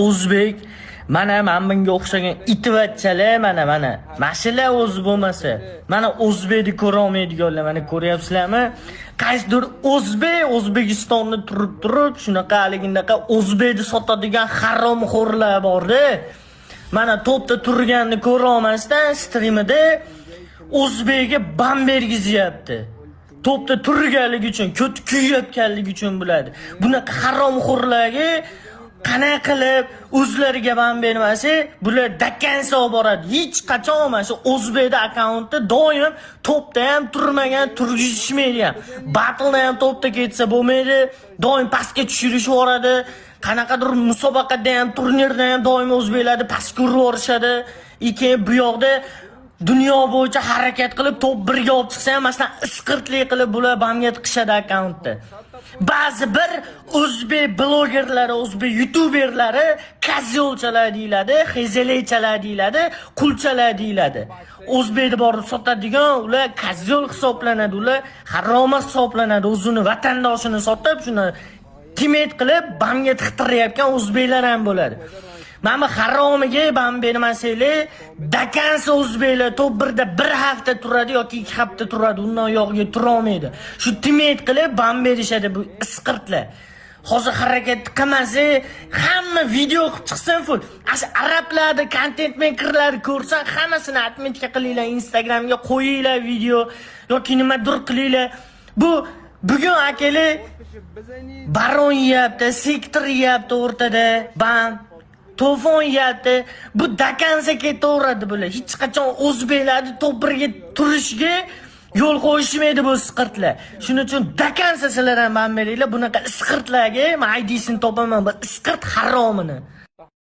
O'zbek mana bunga o'xshagan itvatchalar, mana mashular o'zi bo'lmasa, mana o'zbekni ko'rolmaydiganlar, mana ko'ryapsizlarmi? Qaysidir o'zbek O'zbekistonni turib turib shunaqa haligindaqa o'zbekni sotadigan haromxo'rlar borda. Mana topda turganini ko'rolmasdan strimida o'zbekga ban bergizyapti. Topda turganligi uchun, ko'ti kuyayotganligi uchun bo'ladi. Bunaqa haromxo'rlarga qanaqa qilib o'zlariga ban bermasa, bular до конца olib boradi. Hech qachon mana shu o'zbekda akkaunti doim topda ham turmagan, turgizishmaydi ham. Battleda ham topda ketsa bo'lmaydi, doim pastga tushirishib yuboradi. Qanaqadir musobaqada ham, turnirda ham doim o'zbeklarni pastga urib yuborishadi. И keyin bu yoqda dunyo bo'yicha harakat qilib top birga olib chiqsa ham, masalan, isqirtlik qilib bular banga tiqishadi akkauntni. Ba'zi bir o'zbek blogerlari, o'zbek youtuberlari козёл chalar deyiladi, xezeleychalar deyiladi, qulchalar deyiladi. O'zbekni borib sotadigan ular козёл hisoblanadi, ular haroma hisoblanadi. O'zini vatandoshini sotib, shuni тиммейт qilib banga tiqtirayotgan o'zbeklar ham bo'ladi. Mana bu haromiga ban bermasanglar, до конца o'zbeklar top birda bir hafta turadi yoki 2 hafta turadi, undan uyog'iga turolmaydi. Shu тиммейт qilib ban berishadi bu isqirtlar. Hozir harakat qilmasa, hamma video qilib chiqsin full. Asha arablarni content makerlari ko'rsan, hammasini отметка qilinglar, Instagramga qo'yinglar video yoki nimadir qilinglar. Bu bugun akalar baron yeyapti, sektor yeyapti o'rtada, ban. To'fon yeyapti. Bu до конца ketaveradi bular. Hech qachon o'zbeklarni top birga turishiga yo'l qo'yishmaydi bu isqirtlar. Shuning uchun до конца sizlar ham ban beringlar bunaqa isqirtlarga. Men IDsini topaman bu isqirt haromini.